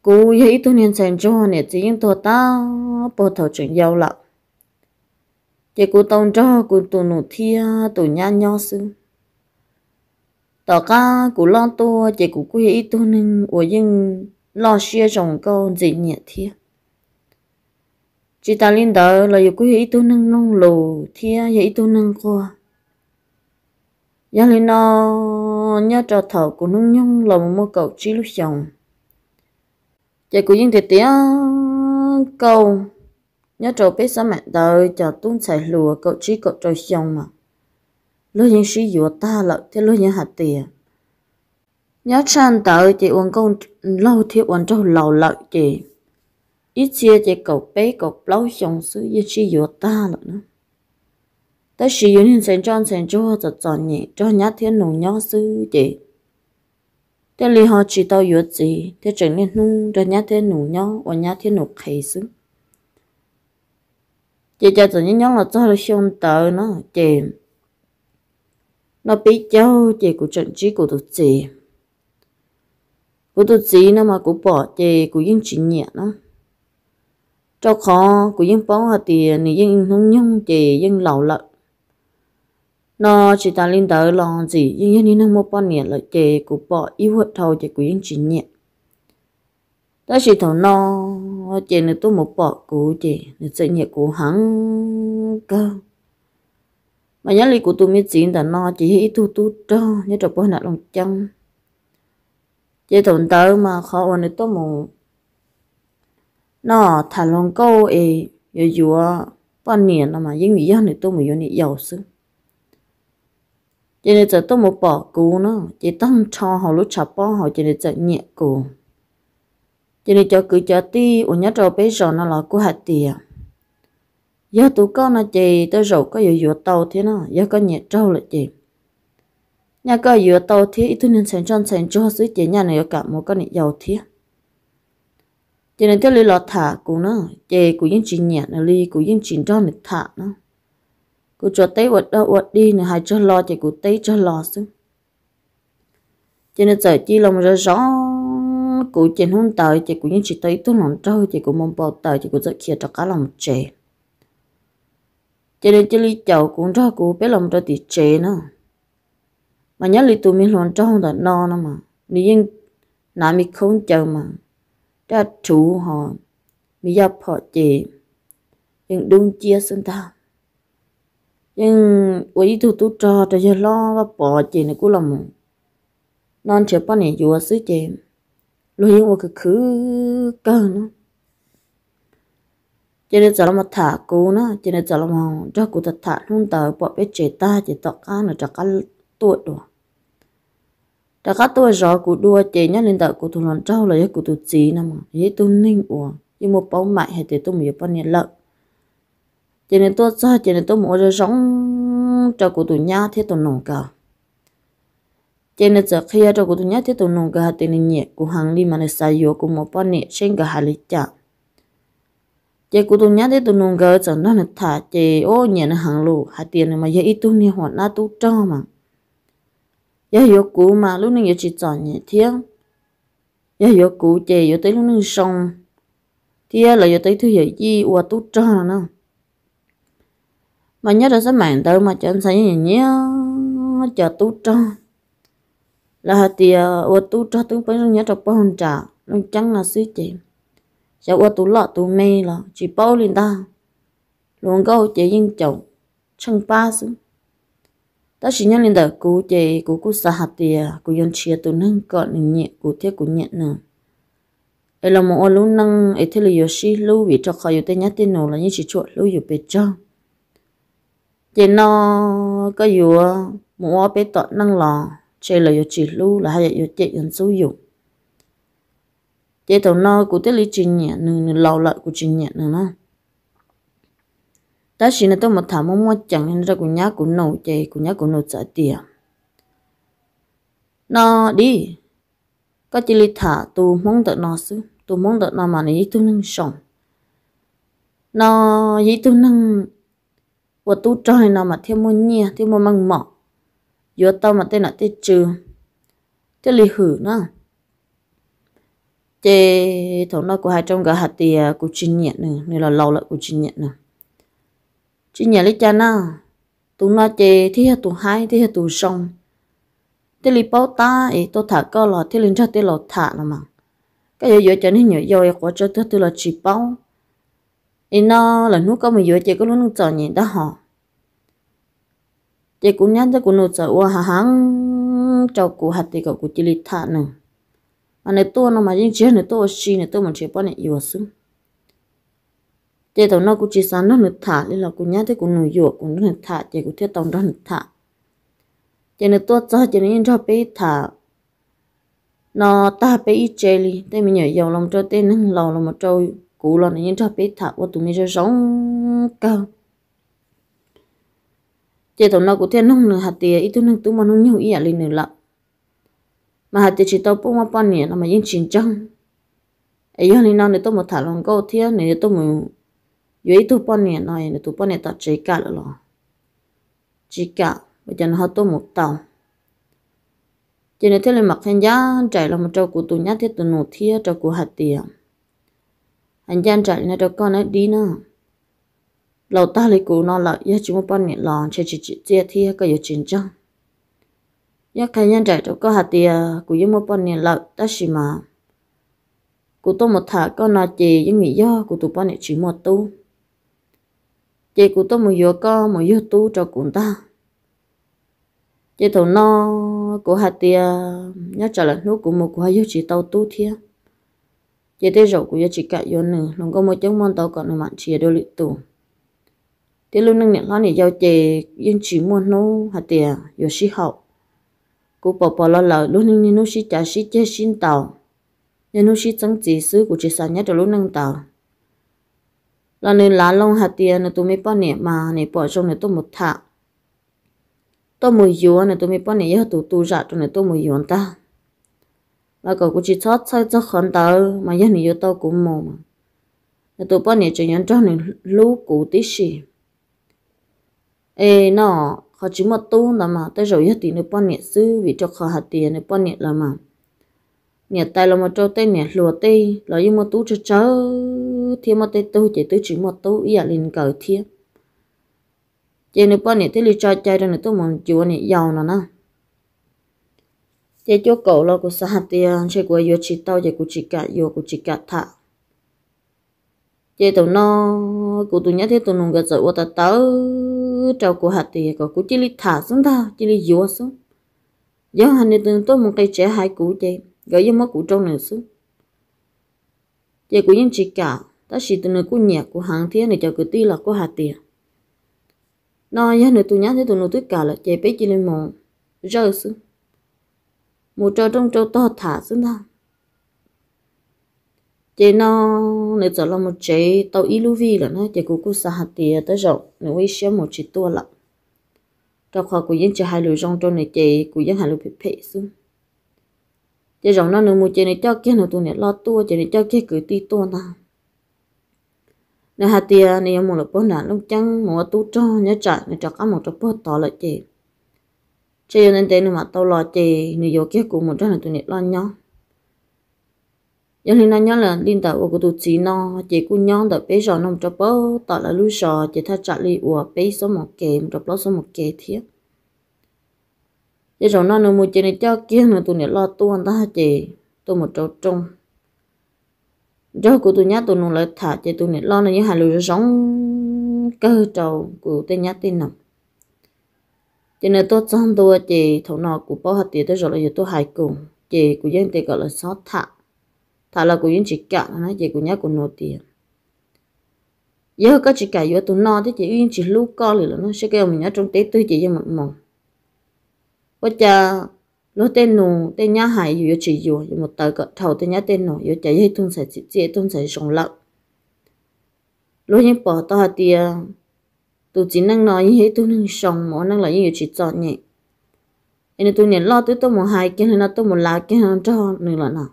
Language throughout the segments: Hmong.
Kuv yog ib tug niag ntxhais ntsuag, niam txiv yeej tuag tag puag thaum tseem yau lawm, ces kuv tau nrog kuv tus nus thiab tus nyab nyob xwb. Tom qab kuv loj tuaj ces kuv kuj yog ib tug neeg uas yeej loj siab zoo nkauj ntxim nyiam thiab. Tsis tas li ntawd los yus kuj yog ib tug neeg mloog lus thiab yog ib tug neeg nquag. Yog li no, nyob rau thaum kuv hnub nyoog los mus muaj kaum tsib lub xyoos, ces kuv yeej tiav tiav nkauj. Nyob rau peb xab maim ntawd cov tub ntxhais hluas kaum tsib kaum rau xyoo mas luag yeej sib yuav tag lawm thiab luag yeej hais tias nyob tshaj ntawd ces ua nkauj laug thiab ua nraug laus lawm ces ib txhia ces kaum peb kaum plaub xyoo xwb yeej sib yuav tag lawm na. Tab sis yus niag ntxhais ntsoj ntxhais ntsuag txom txom nyem nrog nyab thiab nus nyob xwb ces thiaj li ho tsis tau yuav txiv thiab tseem niaj hnub nrog nyab thiab nus nyob ua nyab thiab nus qhev xwb. Ces cas txawm nyob nyob los txog lub xyoo ntawd no ces noj peb caug ces kuv tseem ntsib kuv tus txiv. Kuv tus txiv no mas kuv pom ces kuv yeej tsis nyiam na, rau qhov kuv yeej paub hais tias nws yeej hnub nyoog ces yeej laus lawm. No tsis tas li ntawd los ntxim yeej yog niag neeg muaj poj niam lawm ces kuv pom ib vuag dhau ces kuv yeej tsis nyiam. Tab sis thaum no ces nws tuaj mus pom kuv ces nws txawm nyiam kuv heev kawg. Mas nyob li kuv tus me txiv ntawm no ces yog ib tug tub rog nyob rau puag nram Looj Ceeb. Ces thaum ntawd mas qhov uas nws tuaj mus noj tham hluas nkauj es yuav yuav poj niam no mas yeej vim yog nws tuaj mus yuav niam yau xwb. Ces nws txawm tuaj mus pom kuv na, ces tag nrho hauv lub tshav pob hauv ces nws txawm nyiam kuv. Ces nws cov kwv cov tij uas nyob rau peb zos no los kuj hais tias yog tus koj no ces tej zaum koj yuav yuav tau thiab no, yog koj nyiam raug lawm ces nyaj koj yuav tau thiab, ib tug niag ntxhais ntsoj ntxhais ntsuag xwb ces nyaj nws yuav kam mus koj niam yau thiab. Ces nws thiaj li los tham kuv na, ces kuv yeej tsis nyiam nws li, kuv yeej tsis nrog nws tham na. Kuv tsuas teb ua dog ua dig, nws hais tsawg lo ces kuv teb tsawg lo xwb. Ces nws txawm cia li los zov zov kuv, ces hnub ntawd ces kuv yeej tsis tau ib tug hluas nraug, ces kuv mus npau taws ces kuv txawm khiav rov qab los tsev. Ces nws cia li caum kuv nrog kuv peb los rau tim tsev na. Mas nyob li tus me hluas nraug ntawm no no mas nws yeej hnav me khaub ncaws mas daj rhuv ho me yaj phom ces yeej dub nciab xwb ntag. Yeej ua ib tug tub rog rau yawg hlob Vaj Pov ces nws kuj los mus no nrhiav poj niam yuav xwb ces luag yeej ua khwv khwv kawg na. Ces nws txawm los tham kuv na, ces nws txawm los nrog kuv tham tham hnub ntawd pom peb tsev tag ces tom qab nws rov qab tuaj dua. Rov qab tuaj zov kuv dua ces nyob li ntawm kuv tus hluas nraug los yog kuv tus txiv no mas yog ib tug neeg uas yeej muaj paub maim hais tias tuaj mus yuav poj niam lawm. Ces nws tuaj txog ces nws tuaj mus ua zoo zoo rau kuv tus nyab thiab tus nus nkawd. Ces nws txawm qhia rau kuv tus nyab thiab tus nus nkawd hais tias nws nyiam kuv heev li mas nws xav yuav kuv mus poj niam seb nkawd hais li cas. Ces kuv tus nyab thiab tus nus nkawd txawm nrog nws tham ces ua nyiam nws heev lus hais tias nws mas yog ib tug niag huam nab tub rog mas yog yuav kuv mas lub neej yuav tsis txom nyem thiab, yog yuav kuv ces yuav tau ib lub neej zoo thiab lawv yuav tau ib tug yawm yij ua tub rog no na. Mas nyob rau xab maim ntawd mas cov ntxhais yeej nyiam nyiam cov tub rog. Lawv hais tias ua tub rog twb pheej zoo nyob rau puag nram Looj Ceeb no xwb ces xyov ua tus loj tus me los tsis paub li ntag. Hluas nkauj ces yeej caum tsheej pab xwb. Tab sis nyob li ntawm kuv ces kuv kuj xav hais tias kuv yuav nrhiav tus neeg kom nws nyiam kuv thiab kuv nyiam nws, es los mus ua lub neej es thiaj li yuav sib hlub, vim rau qhov yus tej nyab tej nus los yeej tsis tshua hlub yus pes tsawg. Ces no koj yuav mus ua ob peb tom neej los ntshe lawv yuav tsis hlub, lawv haj yam yuav cem yuav ntxub yus. Ces thaum no kuv thiaj li tsis nyiam nws, nws laus lawm kuv tsis nyiam nws na. Tab sis nws tuaj mus tham muaj muaj ceem li no rau kuv nyab kuv nus ces kuv nyab kuv nus txawm tias, no di, koj cia li tham tus hmoob ntawm no xwb, tus hmoob ntawm no mas nws yog ib tug neeg zoo, no yog ib tug neeg ua tub rog li no mas thiaj muaj nyiaj thiaj muaj meej mom, yuav tau mas tej nam tej tswv thiaj li hwm na. Ces thaum no kuv hais rau nkawd hais tias kuv tsis nyiam nws, nws los laus lawm kuv tsis nyiam nws. Tsis nyiam li cas na, tus no ces thiaj yog tus haib thiaj yog tus zoo, thiaj li paub tab es tuaj tham koj los thiaj li nrog tej laus tham los mas. Koj yuav yuav cov neeg nyuam yaus es quav tsawv tuag twg los tsis paub. Es no lawm hnub koj mus yuav ces koj lub neej txom nyem ntag hos. Ces kuv nyab thiab kuv nus txawm ua hav heev rau kuv hais tias kom kuv cia li tham nws, mas nws tuaj no mas yeej tsis yog nws tuaj ua si, nws tuaj mus nrhiav poj niam yuav xwb. Ces thaum no kuv tsis xav nrog nws tham li los kuv nyab thiab kuv nus yuam kuv nrog nws tham ces kuv thiaj tau nrog nws tham. Ces nws tuaj txog ces nws yeej nrog peb tham no tag peb ib tse li, tej me nyuam yaus los rau tej neeg laus los rau kuv los nws yeej nrog peb tham ua tus me zoo zoo kawg. Ces thaum no kuv thiaj nug nws hais tias ib tug neeg twb muaj hnub nyoog ib yam li nws lawm, mas hais tias tsis tau pub muaj poj niam no mas yeej tsis ntseeg. Es yog li no nws tuaj mus tham hluas nkauj thiab nws yuav tuaj mus yuav ib tug poj niam no nws tus poj niam tom tsev kam lawm los tsis kam, ua cas nws ho tuaj mus tau. Ces nws thiaj li mam qhia ncaj nraim los mus rau kuv tus nyab thiab tus nus thiab rau kuv hais tias, hais ncaj nraim li no rau koj nawb dib na, laus tag li kuv no lawm yog tsis muaj poj niam los ntshe tsis tsim txiaj thiab koj yuav tsis ntseeg. Yeej qhia ncaj nraim rau koj hais tias kuv yeej muaj poj niam lawm tab sis mas kuv tuaj mus tham koj no ces yeej vim yog kuv tus poj niam tsis muaj tub, ces kuv tuaj mus yuav koj mus yug tub rau kuv ntag. Ces thaum no kuv hais tias nyob tsam lawm hnub kuv mus kuv ho yug tsis tau tub thiab, ces tej zaum kuv yuav tsis kam yuav nws, hluas nkauj muaj coob muaj ntau kom nws mam nrhiav dua lwm tus. Thiab lub neej niam hlob niam yau ces yeej tsis muaj hnub hais tias yuav sib haum. Kuv pom pom los lawm luag niaj hnub sib cav sib ceg sib ntaus, niaj hnub sib txeeb txiv xwb, kuv tsis xav nyob rau lub neej ntawd. Los nws lav loo hais tias nws tus me poj niam mas nws pom zoo nws tuaj mus tham, tuaj mus yuav nws tus me poj niam yog tus tu zam rau nws tuaj mus yuav ntag. Los kom kuv tsis txhob txhawj txog qhov ntawd mas yog nws yuav tau kuv mus, nws tus poj niam tseem yuav nrog nws hlub kuv tib si. Es no qhov tsis muaj tub ntawd mas tej zaum yog tim nws poj niam xwb, vim rau qhov hais tias nws poj niam lawm mas niam tais los mus rau tej niam hluas tej los yeej muaj tub tsawg tsawg thiab muaj tej tug ces twb tsis muaj tub ib yam li nkawd thiab. Ces nws poj niam thiaj li tso cai rau nws tuaj mus yuav niam yau no na. Ces cuaj kaum los kuv xav hais tias ntshe kuv yuav tsis tau ces kuv tsis kam yuav, kuv tsis kam tham. Ces thaum no kuv tus nyab thiab tus nus nkawd txawm ua tawv tawv rau kuv hais tias kom kuv cia li tham xwb ntag, cia li yuav xwb. Yog hais nws tuaj mus nqis tsev hais kuv ces nkawd yeej muab kuv rau nws xwb. Ces kuv yeej tsis kam, tab sis tus nws kuj nyiam kuv heev thiab nws cov kwv tij los kuj hais tias no yog nws tus nyab thiab tus nus twb kam lawm ces peb cia li mus zawj xwb, mus rau rooj rau tog tham xwb ntag. Ces no nws txawm los mus tsev tau ib lub vij lawm na, ces kuv kuj xav hais tias tej zaum nws ua ib siab mus tsis tuaj lawm, rau qhov kuv yeej tsis hais lus zoo rau nws ces kuv yeej hais lus phem phem xwb. Ces zaum no nws mus ces nws coj kiag nws tus niam loj tuaj ces nws coj kiag kwv tij tuaj ntag. Nws hais tias nws yuav mus lawm puag nram Looj Ceeb mus ua tub rog nyob tsam nws rov qab mus rau puag tod lawm ces ntshe yuav ntev ntev nws mam tau los ces nws yuav kiag kuv mus nrog nws tus niam loj nyob. Yog li no nyob li ntawm uas kuv tus txiv no ces kuj nyob ntawm peb zos no mus rau puag tom lawv lub zos ces thaj tsam li uas peb xuab moos kev mus rau plaub xuab moos kev thiab. Ces zaum no nws mus ces nws coj kiag nws tus niam loj tuaj ntag ces tuaj mus rau rooj nrog kuv tus nyab tus nus lawv tham ces tus niam loj no yeej hais lus zoo kawg rau kuv tej nyab tej nus. Ces nws tuaj txog ntua ces thaum no kuv paub hais tias tej zaum lawv yuav tuaj hais kuv ces kuv yeej tias kom lawv txhob tham. Tham los kuv yeej tsis kam no na ces kuv nyab kuv nus tias yog koj tsis kam yuav tus no thiab ces wb yeej tsis hlub koj li lawm no, saib koj yuav mus nyob rooj teb twg ces yeej mus mus. Ua cas luag tej nus tej nyab hais yus yuav tsis yuav, yuav mus tawv kom dhau tej nyab tej nus, yuav cas yog ib tug ntxhais txim txiaj ib tug ntxhais zoo lawm. Luag yeej pom tau hais tias tus txiv neej no yeej yog ib tug neeg zoo mus ua neej los yeej yuav tsis txom nyem. Es nws tus niam loj twb tuaj mus hais kiag li no tuaj mus lav kiag nrog nws lawm no.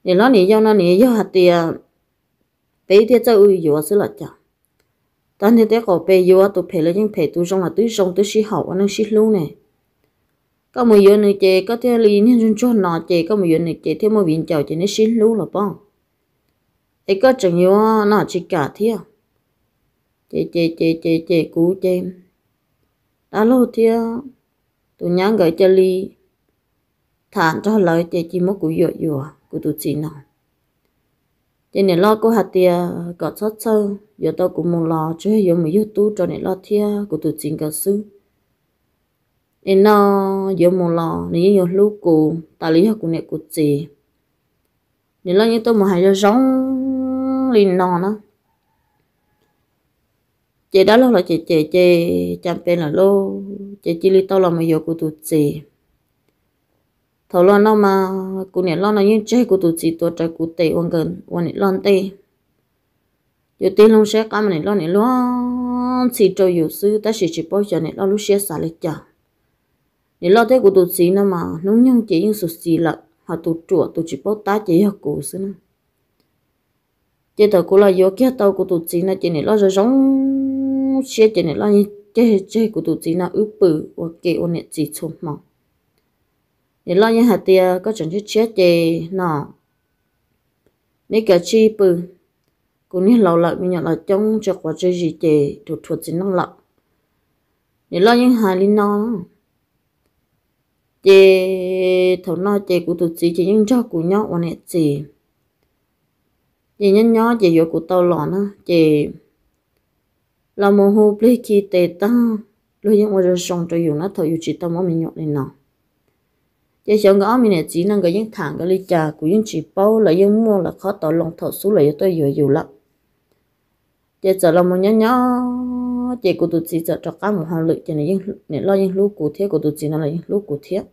Niam hlob niam yau no nws yog hais tias peb thiaj txawj ua yuav xwb los cas. Tag nrho teb qaum pem yuav tus phem los yeej phem, tus zoo los twb zoo twb sib haum ua neej sib hlub ne. Koj mus yuav nws ces koj thiaj li niag ntsuag ntsuag no ces koj mus yuav nws ces thiaj muaj viv ncaus ces neb sib hlub los pob. Es koj tseem yuav no tsis kam thiab. Ces ces ces ces ces kuv ces dab laug thiab tus nyab nkawd cia li tham nrog lawv ces cia muab kuv yuam yuam kuv tus txiv no. Ces niam loj kuj hais tias kom txhob txhawj, yuav tau kuv mus los tsuas yog yuav mus yug tub rau niam loj thiab kuv tus txiv nkawd xwb. Es no yuav mus los nws yeej yuav hlub kuv tas li yog kuv niam kuv txiv. Niam loj yeej tuaj mus hais zoo zoo li no na. Ces dab laug los ces ces ces cas pes lawm lauj, ces cia li tau los mus yuav kuv tus txiv. Thaum los no mas kuv niam loj no yeej tseg kuv tus txiv tuav rawv kuv tes ua nkawd ua niam loj ntej. Yus tig loo saib qab mas niam loj niam luag ntxhi rau yus xwb tab sis tsis paub xyov niam loj lub siab xav li cas. Niam loj thiab kuv tus txiv no mas hnub nyoog ces yeej xus xis lawm, ho tus ruam tus tsis paub tab ces yog kuv xwb na. Ces thaum kuv los yuav kiag tau kuv tus txiv no ces niam loj zoo zoo siab ces niam loj yeej ceg tseg kuv tus txiv no wb pw ua ke ua niam txiv txhua hmo. Niam loj yeej hais tias koj tseem tshiab tshiab ces no neb kav tsij pw, kuv niag laus lawm me nyuam los coob tsw quav tsw zis ces rhuav rhuav txiv neej lawm. Niam loj yeej hais li no. Ces thaum no ces kuv tus txiv ces yeej nrog kuv nyob ua niam txiv. Ces nyob nyob ces yuav kuv tau los na ces los mus hu plig khi tes tag, luag yeej ua zoo zoo rau yus na thaum yus tsis tau muaj me nyuam li no. Ces xyov nkawd ob me niam txiv no nkawd yeej tham nkawd li cas kuv yeej tsis paub, lawv yeej muaj lawv qhov tau loo thaum xub lawv yuav tuaj yuav yus lawm. Ces txawm los mus nyob nyob ces kuv tus txiv txawm rov qab mus hauj lwm ces niam loj yeej hlub kuv thiab kuv tus txiv no los yeej hlub kuv thiab.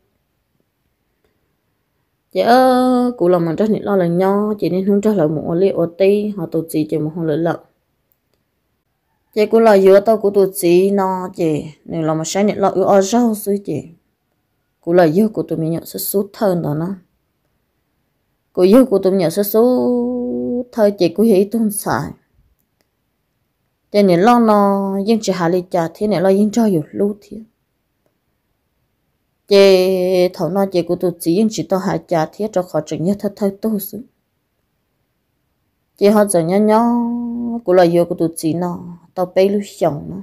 Ces kuv los mus nrog niam loj lawv nyob ces niaj hnub nrog lawv mus ua liaj ua teb ho tus txiv ces mus hauj lwm lawm. Ces kuv los yuav tau kuv tus txiv no ces nws los mus saib niam loj wb ob zaug xwb ces kuv los yug kuv tus me nyuam xub xub thawj ntawd na. Kuv yug kuv tus me nyuam xub xub thawj ces kuj yog ib tug ntxhais. Ces niam loj no yeej tsis hais li cas thiab niam loj yeej nrog yus hlub thiab. Ces thaum no ces kuv tus txiv yeej tsis tau hais cas thiab rau qhov tseem yog thawj thawj tug xwb. Ces ho txawm nyob nyob kuv los yuav kuv tus txiv no tau peb lub xyoos na.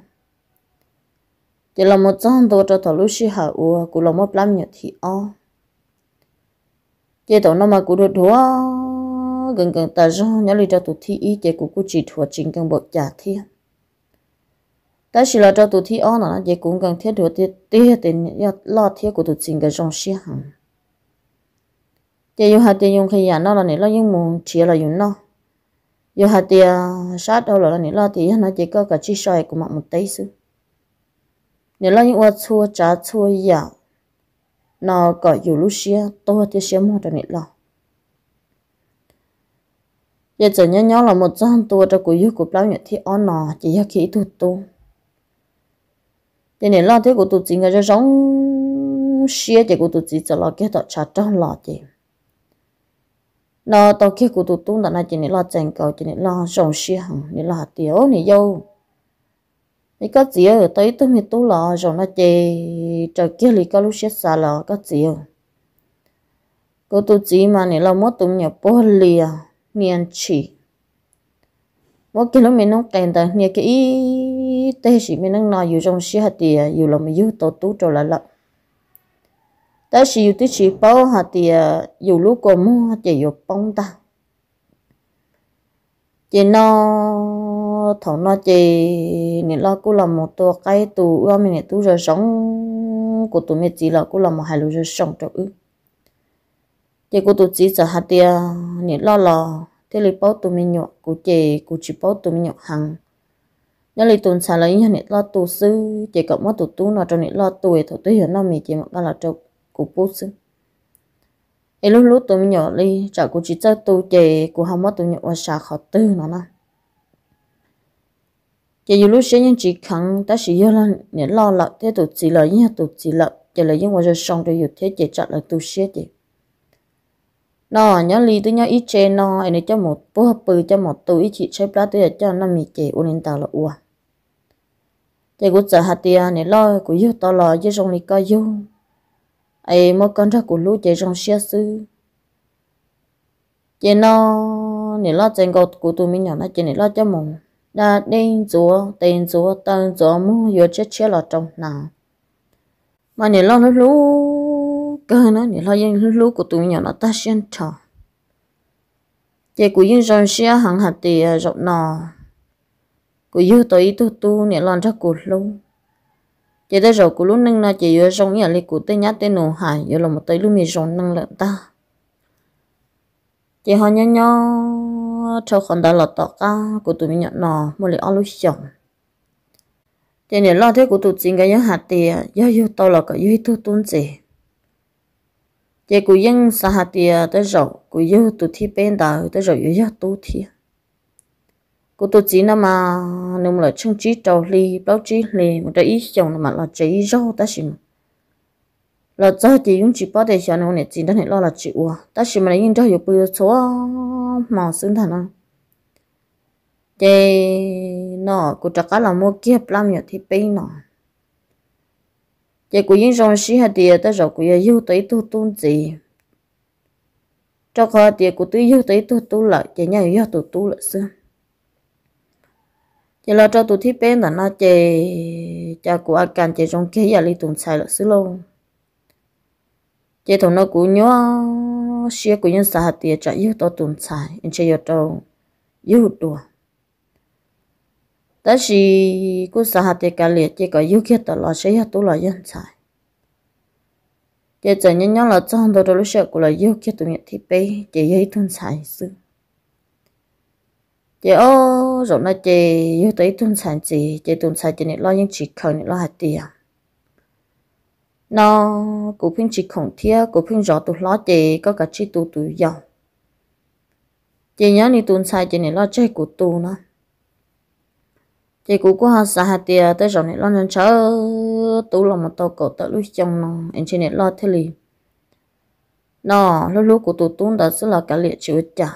Ces los mus txog ntua rau thaum lub sij hawm uas kuv los muaj plab me nyuam thib ob. Ces thaum no mas kuv dhuav dhuav nkees nkees tas zog, nyob li rau tus thib ib ces kuv kuj tsis dhuav tsis nkees npaum cas thiab. Tab sis los rau tus thib ob no ces kuv nkees thiab dhuav tiag tiag ces niam loj thiab kuv tus txiv nkawd zoo siab heev. Ces yus hais tias yus nqhis yam noj los niam loj yeej mus nrhiav los yus noj. Yus hais tias sab dhau lawm los niam loj tias yog no ces koj kav tsij so es kuv mam mus teb xwb. Niam loj yeej ua txhua tsav txhua yam no kom yus lub siab tuag thiab siab muag rau niam loj. Ces txawm nyob nyob los mus txog ntua rau kuv yug kuv plab me nyuam thib ob no ces yog kiag ib tug tub. Ces niam loj thiab kuv tus txiv nkawd zoo zoo siab ces kuv tus txiv txawm los kiag tom tshav rog los ces no tau kiag kuv tus tub ntawm no ces niam loj txais nkaus ces niam loj zoo siab heev, niam loj hais tias, Au niam yau, es koj txiv, tau ib tug me tub los zaum no ces raws kiag li koj lub siab xav los koj txiv. Kuv tus txiv mas niam loj muab tus me nyuam puag lias hnia ntshis, muab kiag lub me noob qes ntawd hnia kiag ib teg sim me neej no yus zoo siab hais tias yus los mus yug tau tub rau lawv lawm. Tab sis yus twb tsis paub hais tias yus lub kua muag ces yuav poob ntag. Ces no thaum no ces niam loj kuj los mus tua qaib tu wb ob me niam tub zoo zoo, kuv tus me txiv los kuj los mus hais lus zoo zoo rau wb. Ces kuv tus txiv txawm hais tias niam loj los thiaj li paub tu me nyuam, kuv ces kuv tsis paub tu me nyuam heev. Nyob li tus ntxhais los yeej yog niam loj tu xwb, ces kom muab tus tub no rau niam loj tu es thaum twg yuav noj mis ces mam nqa los rau kuv pub xwb. Es lub hlub tus me nyuam li tsam kuv tsis txawj tu ces kuv ho muab tus me nyuam ua sav qhov twg no na. Ces yus lub siab yeej tsis kheev, tab sis yog niam loj lawm thiab tus txiv los yeej yog tus txiv lawm ces lawv yeej ua zoo zoo rau yus thiab ces tsam lawv tu siab ces no nyob li twb nyob ib tse no es nws coj mus puag pw coj mus tu ib chim tshaib plab twb yog coj noj mis ces ua li ntawd los ua. Ces kuv txawm hais tias niam loj, kuv yug tau los yeej zoo li koj yug, es muab koj nrog kuv hlub ces zoo siab xwb. Ces no niam loj txais nkaus kuv tus me nyuam no ces niam loj coj mus da dej ntxuav tes ntxuav taw ntxuav muag yuav tshiab tshiab los rau hnav. Mas niam loj hlub hlub kawg na, niam loj yeej hlub hlub kuv tus me nyuam no tag siab nrho. Ces kuv yeej zoo siab heev hais tias zaum no kuv yug tau ib tug tub niam loj nrog kuv hlub. Ces tej zaum kuv lub neej no ces yuav zoo ib yam li kuv tej nyab tej nus hais, yuav los mus tau ib lub me zoo neej lawm ntag. Ces ho nyob nyob dhau qhov ntawd los tom qab kuv tus me nyuam no muaj li ob lub xyoos, ces niam loj thiab kuv tus txiv nkawd yeej hais tias yog yug tau los kom yug ib tug tub ntxiv. Ces kuv yeej xav hais tias tej zaum kuv yug tus thib peb ntawd tej zaum yuav yog tub thiab. Kuv tus txiv no mas nws mus lawm tsheej tsib rau hli plaub tsib hli mus rau ib xyoos no mam los tsev ib zaug, tab sis los txog ces yeej tsis paub tias xyov nws ua niam txiv nrog niam loj los tsis ua, tab sis mas nws yeej nrog yus pw txhua hmo xwb ntag no. Ces no kuv rov qab los muaj kiag plab me nyuam thib peb no. Ces kuv yeej zoo siab hais tias tej zaum kuv yuav yug tau ib tug tub ntxiv, rau qhov tias kuv twb yug tau ib tug tub lawm ces nyaj yuav yog tus tub lawm xwb. Ces los rau tus thib peb ntawm no ces cas kuv a kas ces zoo kiag ib yam li tus ntxhais lawm xwb lauj. Ces thaum no kuv nyuaj siab, kuv yeej xav hais tias tsam yug tau tus ntxhais ntshe yuav rau yug dua. Tab sis kuj xav hais tias kav liam ces kom yug kiag tom los saib yog tub los yog ntxhais. Ces txawm nyob nyob los txog ntua rau lub sij hawm kuv los yug kiag tus me nyuam thib peb ces yog ib tug ntxhais xwb. Ces ob zaum no ces yug tau ib tug ntxhais ntxiv, ces tus ntxhais ces niam loj yeej tsis khaws, niam loj hais tias no kuv pheej tsis khoom thiab kuv pheej zov tus hlob ces koj kav tsij tu tus yau. Ces nyob li tus ntxhais ces niam loj tseg kuv tu no. Ces kuv kuj ho xav hais tias tej zaum niam loj ntshaw ntshaw tub los mus tau kaum tawm lub xyoo no es ntshe niam loj thiaj li no hlub hlub kuv tus tub ntawd xwb los kav liam tsis ua cas.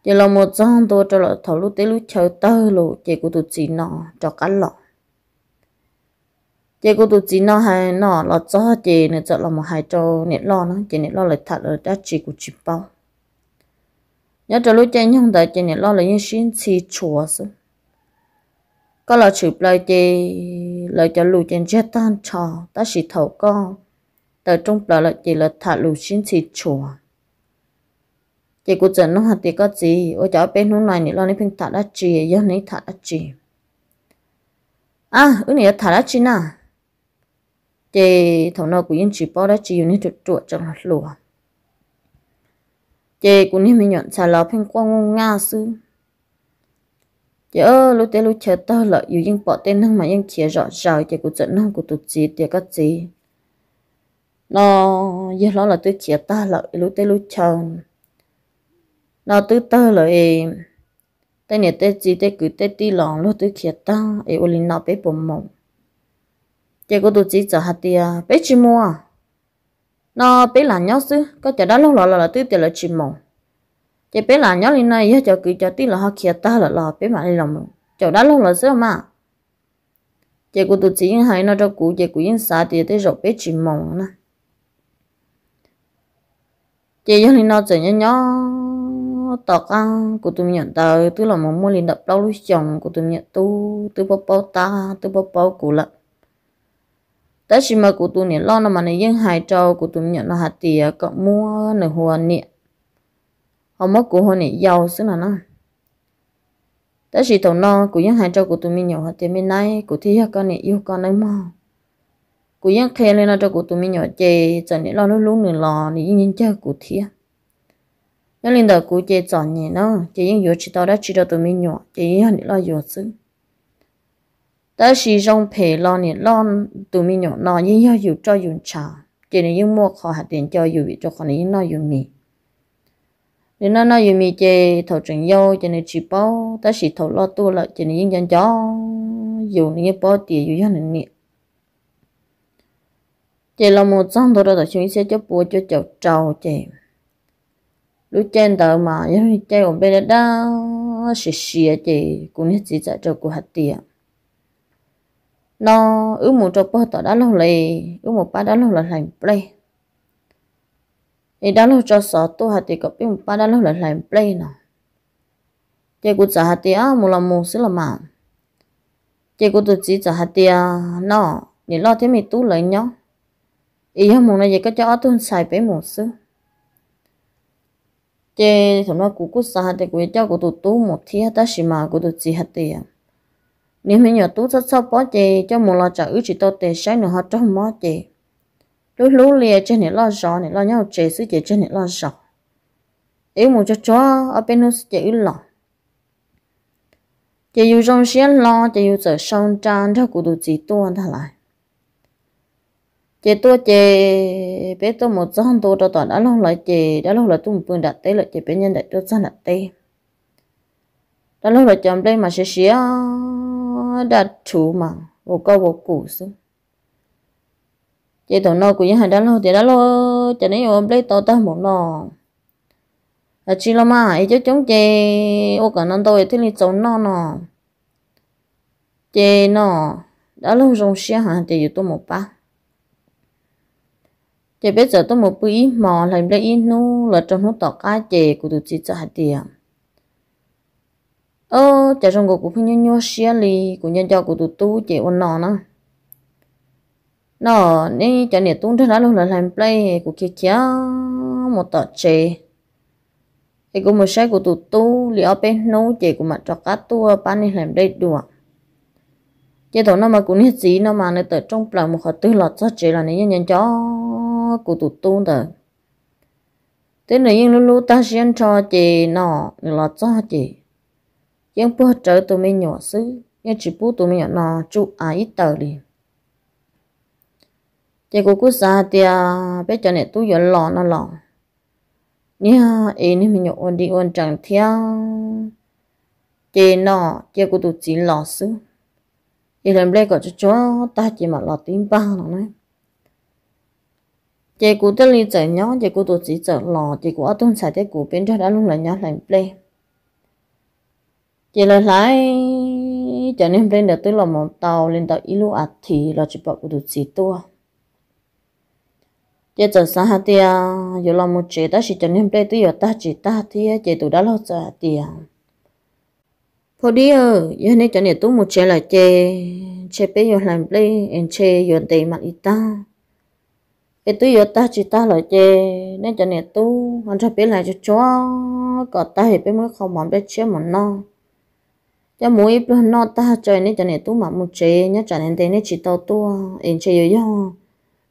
Ces los mus txog ntua rau lawm thaum lub teb lub chaw tawg lawm ces kuv tus txiv no rov qab los. Ces kuv tus txiv no hais no los txog ces nws txawm los mus hais rau niam loj na, ces niam loj lawv tham lawv dab tsi kuv tsis paub. Nyob rau lub caij nyoog ntawd ces niam loj lawv yeej sib ntxhi tshuav xwb. Koj los tshwm plaws ces lawv cov lus ces ntsiag tag nrho, tab sis thaum koj tawm rooj plaws lawm ces lawv tham lus sib ntxhi tshuav. Ces kuv txawm nug hais tias koj txiv, ua cas ob peb hnub no niam loj neb pheej tham dab tsi, yog neb tham dab tsi? A, wb niam yuav tham dab tsi na? Ces thaum no kuv yeej tsis paub dab tsi, yus niag ruam ruam tseem hluas. Ces kuv niag me nyuam ntxhais los pheej quaj nkuj nyaj xwb. Ces lub teb lub chaw tawg lawm, yus yeej pom tej neeg mas yeej khiav zom zaws, ces kuv txawm nug kuv tus txiv tias koj txiv, no yawg hlob lawv twb khiav tag lawm es lub teb lub chaw no twb tawg lawm es tej niam tej txiv tej kwv tej tij los luag twb khiav tag es ua li no peb puas mus? Ces kuv tus txiv txawm hais tias peb tsis mus, no peb lam nyob xwb, koj cov dab laug los los lawv twb tias lawv tsis mus. Ces peb lam nyob li no, yog cov kwv cov tij los ho khiav tag lawm los peb mam li los mus, caum dab laug los xwb mas. Ces kuv tus txiv yeej hais no rau kuv ces kuv yeej xav tias tej zaum peb tsis mus na. Ces yog li no txawm nyob nyob tom qab kuv tus me nyuam ntawd twb los mus muaj li ntawm plaub lub xyoos, kuv tus me nyuam tub twb paub paub tab twb paub paub kuv lawm. Tab sis mas kuv tus niam loj no mas nws yeej hais rau kuv tus me nyuam no hais tias kom muab nws hu ua niam, ho muab kuv hu ua niam yau xwb no na. Tab sis thaum no kuv yeej hais rau kuv tus me nyuam hais tias me nab, kuv thiaj yog koj niam yug koj nawb mog. Kuv yeej qhia li no rau kuv tus me nyuam ces txawm niam loj hlub hlub nws los nws yeej nyiag ncaws kuv thiab. Nyob li ntawm kuv ces txom nyem na ces yeej yuav tsis tau dab tsi rau tus me nyuam ces yeej yog niam loj yuav xwb. Tab sis zoo phem los niam loj, tus me nyuam no yeej yog yus roj yus ntshav ces nws yeej muaj qhov hais tias nco yus vim rau qhov nws yeej noj yus mis. Nws noj noj yus mis ces thaum tseem yau ces nws tsis paub, tab sis thaum loj tuaj lawm ces nws yeej nco nco yus, nws yeej paub tias yus yog nws niam. Ces los mus txog ntua rau tom xyoo ib txhiab cuaj pua cuaj caum rau ces lub caij ntawd mas yog caij uas npej dab dab siav siav ces kuv niag txiv txawm rau kuv hais tias no wb mus rau puag tom dab laug lawv, wb mus pab dab laug lawv hlais nplej. Es dab laug tso xov tuaj hais tias kom peb mus pab dab laug lawv hlais nplej no. Ces kuv txawm hais tias mus los mus xwb los mas. Ces kuv tus txiv txawm hais tias no, niam loj thiab me tub lawv nyob, es yog mus no ces koj coj ob tug ntxhais peb mus xwb. Ces thaum no kuv kuj xav hais tias kuv yuav coj kuv tus tub mus thiab, tab sis mas kuv tus txiv hais tias niag me nyuam tub txhob txhoj pob ces coj mus los tsam wb tsis tau tes saib nws ho raug mob ces hlub hlub li tseg niam loj zov, niam loj nyob hauv tsev xwb ces tseg niam loj zov. Es wb mus tsuag tsuag ob peb hnub xwb ces wb los. Ces yus zoo siab hlo ces yus txawm sau nra nrog kuv tus txiv tuaj ntag lawm. Ces tuaj ces peb tuaj mus txog ntua rau tom dab laug lawv ces dab laug lawv tuaj mus pw nram teb lawm ces peb nyob nraim tuaj txog nram teb. Dab laug lawv cov nplej mas siav siav, daj rhuv mas vau koj vau kum xwb. Ces thaum no kuv yeej hais dab laug tias dab laug, cas neb yuav ua nplej tau tag npaum no? Tsis los mas, es coob coob ces ua kom no ntau es thiaj li txaus noj no. Ces no dab laug zoo siab heev tias yuav tuaj mus pab. Ces peb txawm tuaj mus pw ib hmo hlais nplej ib hnub los rau hnub tom qab ces kuv tus txiv txawm hais tias, o, cas zoo nkaus kuv pheej nyuaj nyuaj siab li, kuv nco nco kuv tus tub ces ua no na. No, neb cov niam tub nrog dab laug lawv hlais nplej, kuv khiav khiav mus tom tsev, es kuv mus saib kuv tus tub li ob peb hnub ces kuv mam rov qab tuaj pab nej hlais nplej dua. Ces thaum no mas kuv niag txiv no mas nws tawm rooj plaws mus qhov twg los txog tsev los nws yeej nco nco kuv tus tub ntawd. Twb nws yeej hlub hlub tag siab nrho ces no nws los txog ces yeej puag rawv tus me nyuam xwb, yeej tsis pub tus me nyuam no tsuj av ib taws li. Ces kuv kuj xav hais tias peb cov niam tub yuav los no los, niag es niag me nyuam ua di ua nrees thiab ces no cia kuv tus txiv los xwb, es hlais nplej kom tsuag tsuag tag ces mam los tib npag no na. Ces kuv thiaj li txawm nyob ces kuv tus txiv txawm los ces kuv ob tug ntxhais thiab kuv peb nrog dab laug lawv nyob hlais nplej. Ces lawv hlais cov niag nplej ntawd twb los mus tau li ntawm ib lub as thiv los tsis pom kuv tus txiv tuaj. Ces txawm xav hais tias yuav los mus tsev tab sis cov niag nplej twb yuav tag tsis tag thiab ces tus dab laug txawm hais tias, phauj dib, yog nej cov niam tub mus tsev lawm ces ntshe peb yuav hlais nplej es ntshe yuav ntev mam li tag. Es twb yuav tag tsis tag lawm ces nej cov niam tub ho nrog peb hlais tsuag tsuag kom tag es peb muab ib qho mov nplej tshiab mus noj, coj mus ib pluag noj tag tso nej cov niam tub mam mus tsev, nyob tsam ntev ntev nej tsis tau tuaj es ntshe yuav yog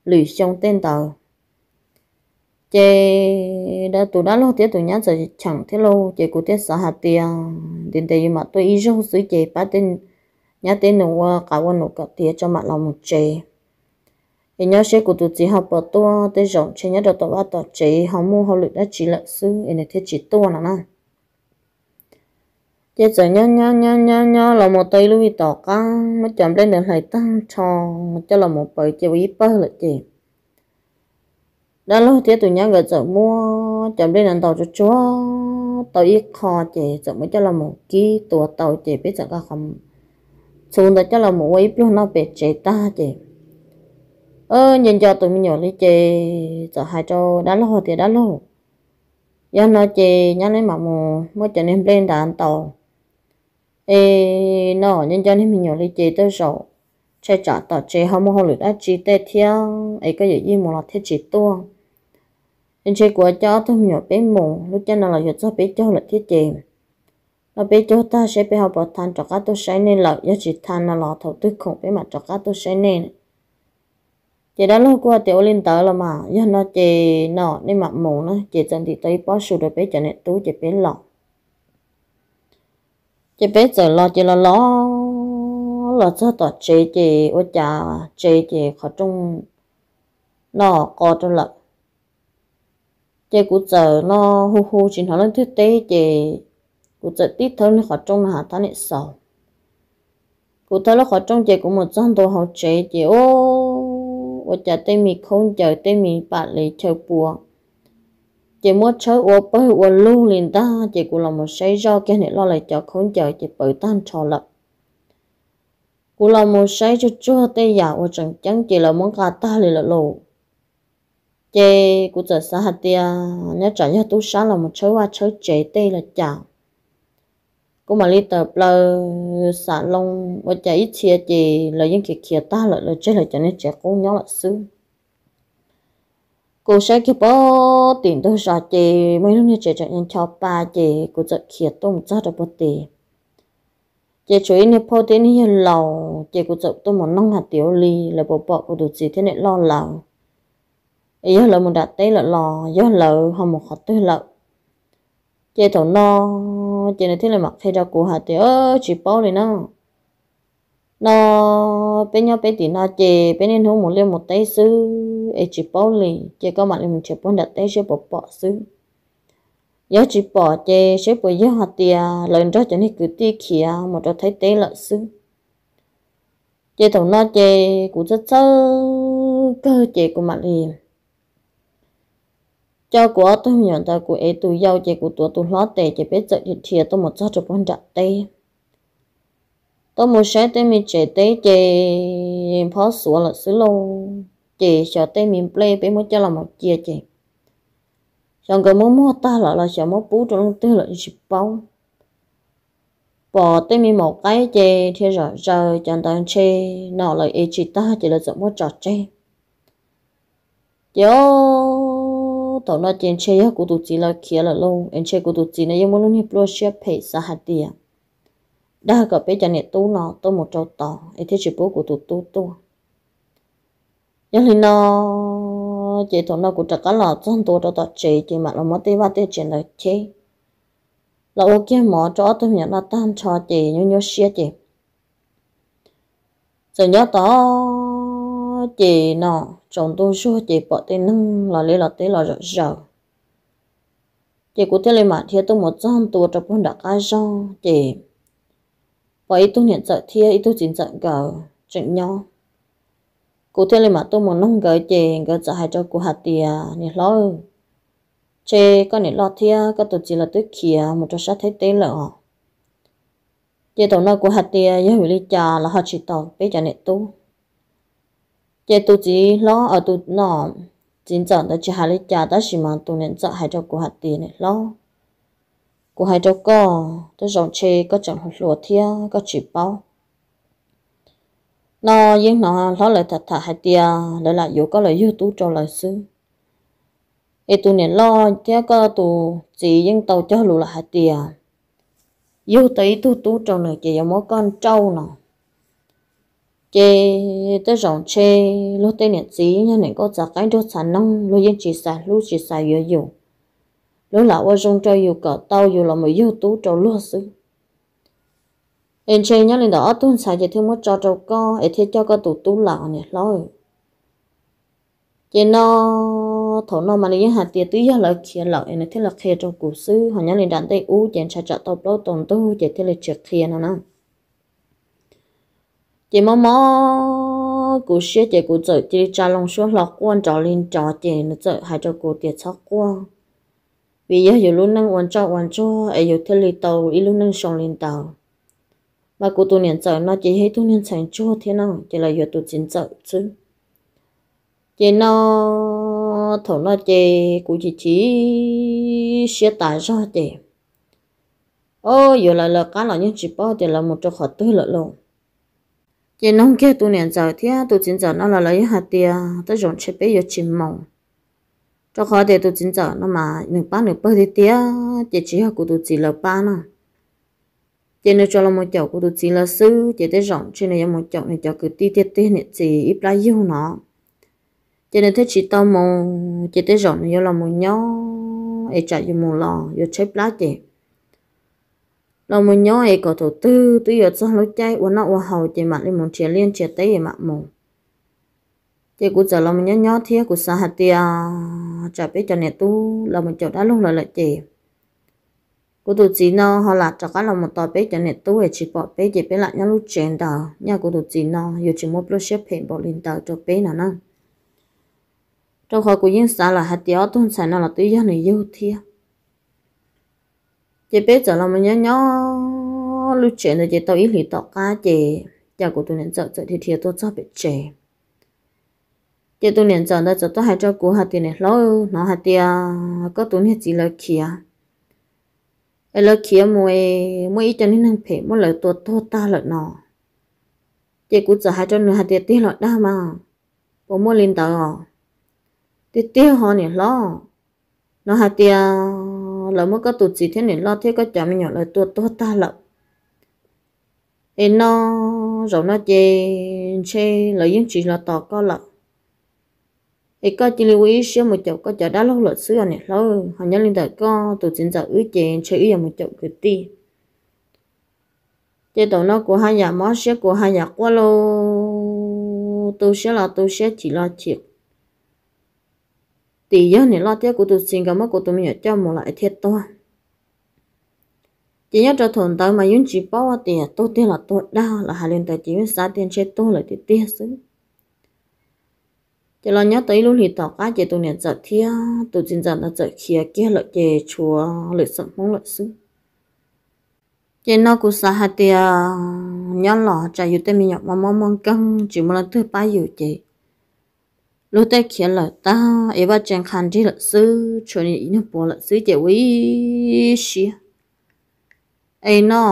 lwm xyoo tej ntawd. Ces tus dab laug thiab tus nyab txawm cheem thiab lauj, ces kuv thiaj xav hais tias ntev ntev yus mam tuaj ib zaug xwb ces pab tej nyab tej nus ua qav ua num kom tiav tso mam los mus tsev. Es nyob seb kuv tus txiv ho puas tuaj, tej zaum ntshe nyob rau tom vaj tom tsev ho muaj hauj lwm dab tsi lawm xwb es nws thiaj tsis tuaj no na. Ces txawm nyob nyob nyob nyob nyob los mus tau ib lub vij tom qab muab cov nplej ntawd hlais tag nrho coj los mus pawv cia ua ib pawg lawm ces dab laug thiab tus nyab nkawd txawm muab cov nplej no ntaus tsuag tsuag tau ib qho ces txawm muab coj los mus kib tua tau ces peb txawm nqa qhov txhuv ntawd coj los mus ua ib pluag noj pem tsev tag ces nco nco tus me nyuam li ces txawm hais rau dab laug tias dab laug, yog no ces nyab neb mam mus muab cov niag nplej nrad ntaus es no nco nco niag me nyuam li ces tej zaum ntshai tsam tom tsev ho muaj hauj lwm dab tsi tej thiab es koj yawm yij mus los thiaj tsis tuaj. Es ntshe kuv coj ob tug me nyuam peb mus, lub caij no los yuav txog peb caug lawm thiab ces no peb caug tag seb peb ho puas tha rov qab tuaj saib nej lawm, yog tsis tha no los thaum twg khoom peb mam rov qab tuaj saib nej. Ces dab laug kuj hais tias ua li ntawd los mas, yog no ces no nej mam mus na. Ces txawm ntim tau ib pob su rau peb cov niam tub ces peb los. Ces peb txawm los ces los los los txog tom tsev ces ua cas tsev ces qhov rooj no qo rau lawm. Ces kuv txawm no hu hu tsis hnov leej twg teb ces kuv txawm tib thawb lub qhov rooj no has thab niam xaus. Kuv thawb lub qhov rooj ces kuv mus txog ntua hauv tsev ces ua cas tej me khaub ncaws tej me pam lev chaw pua ces muab tshawb ua pawg ua lug li ntag. Ces kuv los mus saib zoj kiag niam loj lawv cov khaub ncaws ces pawv tag nrho lawm. Kuv los mus saib tsuag tsuag tej yam uas tseem ceeb ces lawv muab nqa tag li lawm lauj. Ces kuv txawm xav hais tias nyob tsam yog tub sab los mus tshawb vaj tshawb tsev tej los cas, kuv mam li tawm plaws xam loo ua cas ib txhia ces lawv yeej khiav khiav tag lawm, lawv tseg lawv cov niag tsev qub nyob lawm xwb. Kuv saib kiag pem tim ntug zos ces muaj ib lub niag tsev tseem ncho pa, ces kuv txawm khiav tuaj mus txog rau puag tid. Ces tshuav ib niag phauj thiab niag yawg laus, ces kuv txawm tuaj mus noog hais tias ua li lawv puas pom kuv tus txiv thiab niam loj lawv, es yog lawv mus nram teb lawm los yog lawv ho mus qhov twg lawm. Ces thaum no ces nws thiaj li mam qhia rau kuv hais tias tsis paub li na. No peb nyob peb tim no ces peb niaj hnub mus liaj mus teb xwb es tsis paub li, ces koj mam li mus nrhiav puag nram teb seb puas pom xwb. Yog tsis pom ces seb puas yog hais tias lawv nrog cov niag kwv tij khiav mus rau Thaib teb lawm xwb. Ces thaum no ces kuv txhawj txhawj kawg ces kuv mam li coj kuv ob tug me nyuam ntawd, kuv ev tus yau ces kuv tuav tus hlob tes, ces peb txawm dhia tuaj mus txog rau puag nram teb. Tuaj mus saib tej me tsev teb ces phob xuav lawm xwb lauj. Ces xyov tej me nplej peb muab coj los mus cia ces xyov nkawd muab muag tag lawm los xyov muab pub rau leej twg lawm tsis paub. Pom tej me maum qaib ces dhia zom zaws, cov ntawd ntshe no lawv ev tsis tag ces lawv txawm muab tso tseg. Ces thaum no ces ntshe yog kuv tus txiv lawv khiav lawm lauj, es ntshe kuv tus txiv no yeej muaj lub niag pluaj siab phem xav hais tias dag kom peb cov niam tub no tuaj mus rau tod es thiaj tsis pub kuv tus tub tuaj. Yog li no ces thaum no kuv rov qab los txog ntua rau tom tsev ces mam los muab tej vaj tej tsev ntawd cheb, los ua kiag mov rau ob tug me nyuam noj tag nrho ces nyuaj nyuaj siab ces txawm nyob tod ces no tsaus ntuj zuag ces pom tej neeg los liaj los teb los zom zaws. Ces kuv thiaj li mam dhia tuaj mus txog ntua rau puag nram qab zog ces pom ib tug niam ntxawm thiab ib tug txiv ntxawm nkawd tseem nyob. Kuv thiaj li mam tuaj mus noog nkawd ces nkawd txawm hais rau kuv hais tias niam hlob, ntshe koj niam loj thiab koj tus txiv lawv twb khiav mus rau sab Thaib teb lawm os. Ces thaum no kuv hais tias yog vim li cas lawv ho tsis tos peb cov niam tub. Ces tus txiv hlob, tus no txiv ntxawm ntawd tsis hais li cas tab sis mas tus niam ntxawm hais rau kuv hais tias niam hlob, kuv hais rau koj, tej zaum ntshe koj tseem hluas thiab koj tsis paub. No yeej hnov hlob lawv tham tham hais tias lawv lam yuav koj los yug tub rau lawv xwb. Es tus niam loj thiab koj tus txiv yeej tau cog lus lawm hais tias yug tau ib tug tub rau nws ces yuav muab koj nrauj no. Ces tej zaum ntshe luag tej niam txiv yog niam nkauj txav qaib nrog txav noog, luag yeej tsis xav hlub tsis xav yuav yus, luag lam ua zoo rau yus kom tau yus los mus yug tub rau luag xwb. Es ntshe nyob li ntawd ob tug ntxhais ces thiaj muab tso rau koj es thiaj coj koj tus tub lawm niam hlob. Ces no thaum no mas nws yeej hais tias twb yog lawv khiav lawm es nws thiaj li qhia rau kuv xwb, ho nyob li nram ntej ub ces ntshai tsam tau plaub tau ntug ces thiaj li tsis qhia no na. Ces mob mob kuv siab ces kuv txawm cia li tsa loo suab hlo quaj nrov li nrov ces nws txawm hais rau kuv tias txhob quaj, vim yog yus lub neej ua ntsoj ua ntsuag es yus thiaj li tau ib lub neej zoo li ntawd. Mas kuv tus niam ntxawm no ces yog ib tug niag ntxhais ntsuag thiab no ces lawv yuav tus txiv ntxawm xwb. Ces no thaum no ces kuv chim chim siab tas zog ces, o, yuav lawv lawv qab los yeej tsis paub tias lawv mus rau qhov twg lawm lauj. Ces noog kiag tus niam ntxawm thiab tus txiv ntxawm no los lawv yeej hais tias tej zaum ntshe peb yuav tsis mus, rau qhov tias tus txiv ntxawm no mas nws pab nws pawg tiag tiag ces tsis yog kuv tus txiv lawv pab no. Ces nws tsuas los mus caum kuv tus txiv lawv xwb ces tej zaum ntshe nws yuav mus caum nws cov kwv tij tiag tiag niam txiv ib plab yug no. Ces nws thiaj tsis tau mus, ces tej zaum nws yuav los mus nyob es tsam yus mus los yuav tshaib plab ces los mus nyob es kom thaum twg twb yuav txog lub caij ua noj ua haus ces mam li mus nrhiav liaj nrhiav teb es mam mus. Ces kuv txawm los mus nyob nyob thiab kuv xav hais tias tsam peb cov niam tub los mus caum dab laug lawv lawm ces kuv tus txiv no ho lam rov qab los mus tos peb cov niam tub es tsis pom peb ces peb lam nyob lub tsev ntawd, nyaj kuv tus txiv no yuav tsis muaj pluaj siab phem npaum li ntawd rau peb no na. Rau qhov kuv yeej xav lawm hais tias ob tug ntxhais no los twb yog nws yug thiab. Ces peb txawm los mus nyob nyob lub tsev ntawd ces tau ib hlis tom qab ces Ces kuv tus niam ntxawm txawm dhia dhia tuaj txog pem tsev. Ces tus niam ntxawm ntawd txawm tuaj hais rau kuv hais tias, Niam hlob, hnov hais tias koj tus niag txiv lawv khiav, es lawv khiav mus es muaj ib co niag neeg phem muab lawv tua tuag tag lawm no. Ces kuv txawm hais rau nws hais tias, Tiag los dag mas, puas muaj li ntawd os? Tiag tiag ho niam hlob, hnov hais tias lawv muab koj tus txiv thiab niam loj thiab koj cov me nyuam lawv tua tuag tag lawm. Es no zaum no ces ntshe lawv yeej tsis los tos koj lawm, es koj cia li ua ib siab mus caum koj cov dab laug lawm xwb os niam hlob. Ho nyob li ntawm koj tus txiv ntxawm wb ces ntshe wb yuav mus caum kwv tij. Ces thaum no kuv haj yam mob siab, kuv haj yam quaj los tu siab los tu siab, chim los chim, tias yog niam loj thiab kuv tus txiv nkawd muab kuv tus me nyuam coj mus lawm es thiaj tuag. Ces nyob rau thaum ntawd mas yeej tsis paub tias tuag tiag los tuag dag, lawv hais li ntawd ces yeej xav tias ntshe tuag lawm tiag tiag xwb. Ces los nyob tau ib lub hlis tom qab ces tus niam ntxawm thiab tus txiv ntxawm ntawd txawm khiav kiag lawm ces tshuav lwm xeem Hmoob lawm xwb. Ces no kuv xav hais tias nyob los tsam yus tej me nyuam mob mob muaj nkeeg tsis muaj leej twg pab yus ces luag tej khiav lawm tag es vaj tse nqha nrig lawm xwb, tshuav niag puav lawm xwb ces ua ib siab es no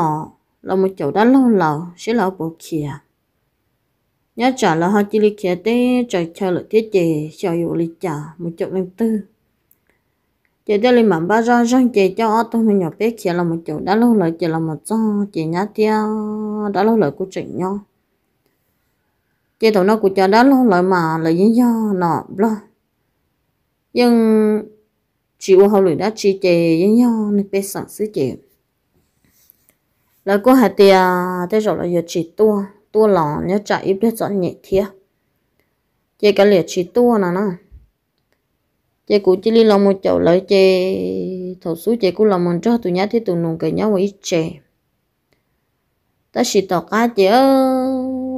los mus caum dab laug lawv saib lawv puas khiav. Nyob tsam lawv ho cia li khiav teb tsaws chaw lawm thiab ces xyov yuav ua li cas mus caum leej twg. Ces thiaj li mam npaj zoj zeeg ces coj ob tug me nyuam peb khiav los mus caum dab laug lawv ces los mus txog ces nyab thiab dab laug lawv kuj tseem nyob. Ces thaum no kuv cov dab laug lawv mas lawv yeej yog nom Nplog, yeej tsis ua hauj lwm dab tsi ces yeej yog neeg pej xeem xwb ces lawv kuj hais tias tej zaum lawv yuav tsis tuaj, tuaj los nyob tsam ib pliag txom nyem thiab, ces kav liam tsis tuaj no na. Ces kuv cia li los mus caum lawv ces thaum xub ces kuj los mus nrog tus nyab thiab tus nus nkawd nyob ua ib tse. Tab sis tom qab ces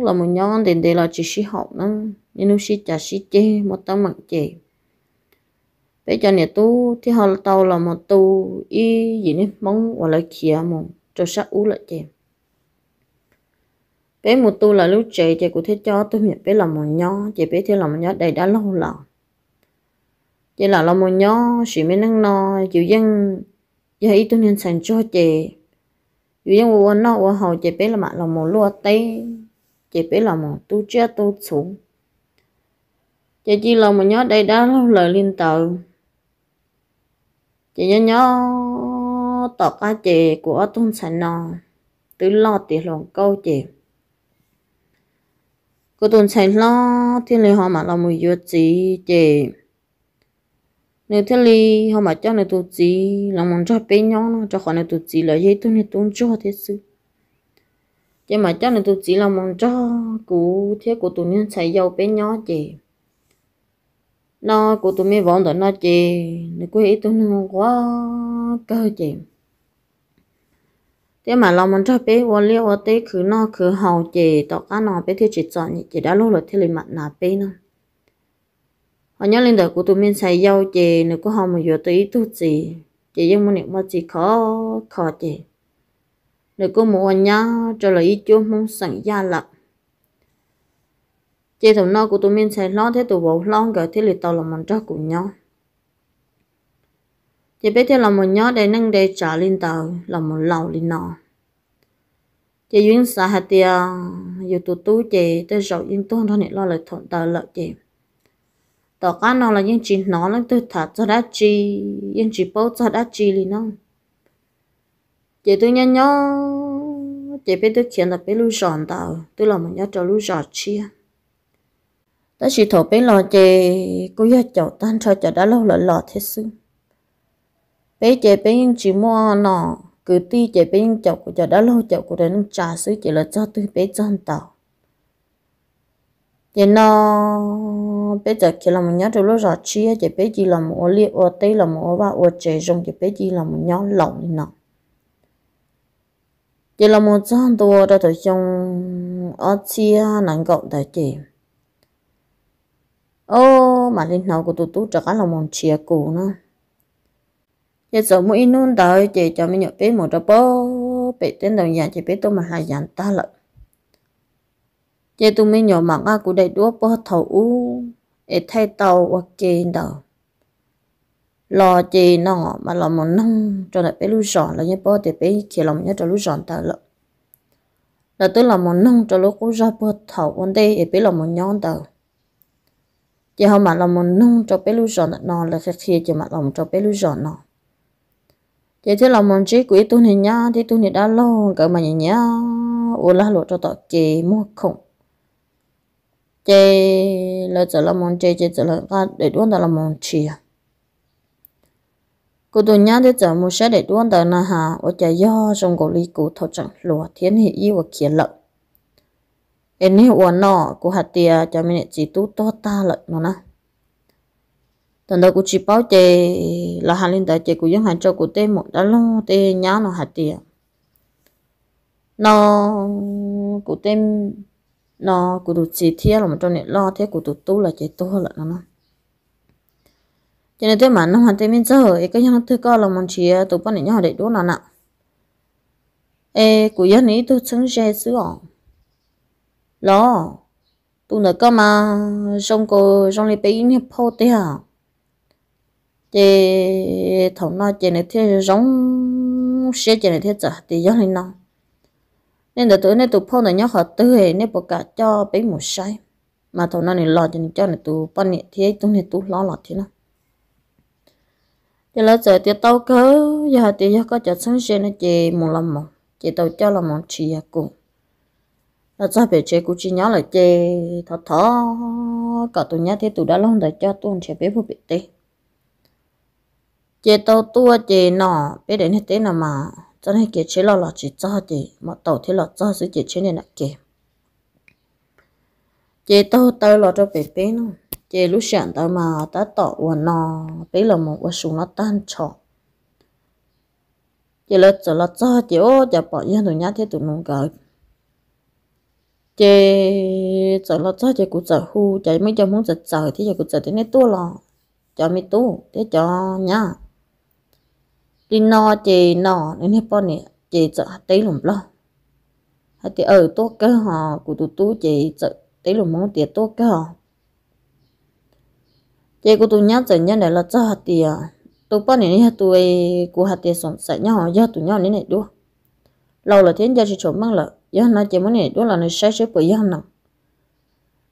los mus nyob ntev ntev los tsis sib haum na, niaj hnub sib cav sib ceg muaj teeb meem ces peb cov niam tub thiaj ho tau los mus tu ib yim niag Hmoob uas lawv khiav mus rau sab ub lawm ces peb mus tu lawv lub tsev ces kuv thiaj coj ob tug me nyuam peb los mus nyob ces peb thiaj los mus nyob dai dab laug lawv. Ces lam los mus nyob sim me neej no, yus yeej yog ib tug niag ntxhais ntsuag ces yus yeej ua ua noj ua haus ces peb mam los mus luaj teb, ces peb los mus tu tsiaj tu txhuv, ces cia los mus nyob dai dab laug lawv li ntawd. Ces nyob nyob tom qab ces kuv ob tug ntxhais no twb loj tiav hluas nkauj ces kuv tus ntxhais hlob thiaj li ho mam los mus yuav txiv ces nws thiaj li ho mam coj nws tus txiv los mus nrog peb nyob no, rau qhov nws tus txiv los yog ib tug niag tub ntsuag thiab xwb. Ces mam coj nws tus txiv los mus nrog kuv thiab kuv tus niag ntxhais yau peb nyob ces no kuv tus me vauv ntawm no ces nws kuj yog ib tug neeg nquag kawg ces thiab mam los mus nrog peb ua liaj ua teb khwv noj khwv haus ces tom qab no peb thiaj tsis txom nyem ces dab laug lawv thiaj li mam nas peb no. Ho nyob li ntawm kuv tus me ntxhais yau ces nws kuj ho mus yuav tau ib tug txiv ces yeej muaj niam muaj txiv khov kho ces nws kuj mus ua nyab rau lawv ib cuab Hmoob xeem Yaj lawm. Ces thaum no kuv tus me ntxhais hlob thiab tus vauv hlob nkawd thiaj li tau los mus nrog kuv nyob. Ces peb thiaj los mus nyob dai neej dai tsav li ntawd los mus laus li no. Ces yus yeej xav hais tias yus tus tub ces tej zaum yeej tuag nrog niam loj lawv thaum ntawd lawm ces tom qab no los yeej tsis hnov leej twg tham txog dab tsi, yeej tsis paub txog dab tsi li no. Ces twb nyob nyob ces peb twb khiav ntawm peb lub zos ntawd twb los mus nyob rau lub zos tshiab. Tab sis thaum peb los ces kuj yog caum tag nrho cov dab laug lawv los thiab xwb. Peb ces peb yeej tsis muaj nom kwv tij ces peb yeej caum kuv cov dab laug caum kuv daim neej tsa xwb ces lawv txog twg peb txog ntawd. Ces no peb txawm khiav los mus nyob rau lub zos tshiab ces peb cia li los mus ua liaj ua teb los mus ua vaj ua tsev zoo ces peb cia li los mus nyob laus li no. Ces los mus txog ntua rau thaum xyoo ob txhiab nees nkaum ntawd ces, o, mam li hnov kuv tus tub rov qab los mus nrhiav kuv na. Ces txawm muaj ib hnub ntawd ces cov me nyuam peb mus rau pem teb ntoo yas ces peb tuaj mus hlais yas tag lawm. Ces tus me nyuam mam nqa kuv daim duab puag thaum ub es thaij tau ua ke ntawd los ces no mas los mus noog rau ntawm peb lub zos, lawv yeej paub tias peb khiav los mus nyob rau lub zos ntawd lawm. Lawv twb los mus noog rau lub qub zos puag thaum ua ntej es peb los mus nyob ntawd, ces ho mam los mus noog rau peb lub zos ntawm no, lawv qhia qhia ces mam los mus rau peb lub zos no. Ces thiaj los mus ntsib kuv ib tug niag nyab thiab ib tug niag dab laug, nkawd mas nyiam nyiam ua lag luam rau tom kev muag khoom. Ces lawv txawm los mus nres, ces txawm lawv nqa daim duab ntawd los mus nrhiav. Kuv tus nyab thiaj txawm mus saib daim duab ntawd no has, ua cas yog zoo nkaus li kuv thaum tseem hluas thiab niag ib uas khiav lawm, es niag uas no kuv hais tias cov me niam txiv tub tuag tag lawm no na. Thaum ntawd kuv tsis paub ces lawv hais li ntawd ces kuv yeej hais rau kuv tej muam dab laug tej nyab no hais tias no kuv tej, no kuv tus txiv thiab los mus rau niam loj thiab kuv tus tub lawm ces tuag lawm no na. Ces nws thiaj mam noog hais tias, me ntxawg, es koj yog leej twg koj los mus nrhiav tus poj niam nyob hauv daim duab no na? Es kuv yog nws ib tug txheeb ze xwb os. Los tus ntawm koj mas zoo nkaus zoo li peb ib niag phauj tiag. Ces thaum no ces nws thiaj zoo siab ces nws thiaj txawm hais tias, yog li no, nej ntawd tus, nej tus phauj ntawd nyob qhov twg, nej puas kam coj peb mus saib? Mas thaum no nws los ces nws coj nws tus poj niam thiab ib tug niag tub hlob los thiab na. Ces lawv txawm tias, tau kawg, yog hais tias yog koj cov txheeb ze no ces mus los mus. Ces tau coj los mus nrhiav kuv. Los txog pem tsev kuv tsis nyob lawm ces thov thov kom tus nyab thiab tus dab laug ntawd coj tuaj nrhiav peb puag pem teb. Ces tau tuaj ces no peb daim niag teb no mas txoj niag kev tsheb loj los tsis txog ces mam tau thiab los txog xwb ces tsheb niaj nram kev. Ces taug taw los rau pem peb no, ces lub sij hawm ntawd mas tab tom uas no peb los mus ua su no tag nrho. Ces lawv txawm los txog ces ua cas pom yog tus nyab thiab tus nus nkawd. Ces txawm los txog ces kuv txawm hu, ces muaj ib co Hmoob txawv txawv thiab ces kuv txawm tias, nej tuaj los, cov me tub thiab cov nyab? Li no ces no nws niag poj niam ces txawm teb lus Nplog hais tias, aws, tuaj kawg hos, kuv tus tub ces txawm teb lus Hmoob tias, tuaj kawg os. Ces kuv tus nyab txawm nyob ntawd los txog hais tias, tus poj niam no yog tus kuv hais tias xoom xaim nyob, yog tus nyob neb daim duab. Laus lawm thiab nco tsis tshua meej lawm, yog no ces muab neb daim duab los nws saib seb puas yog no.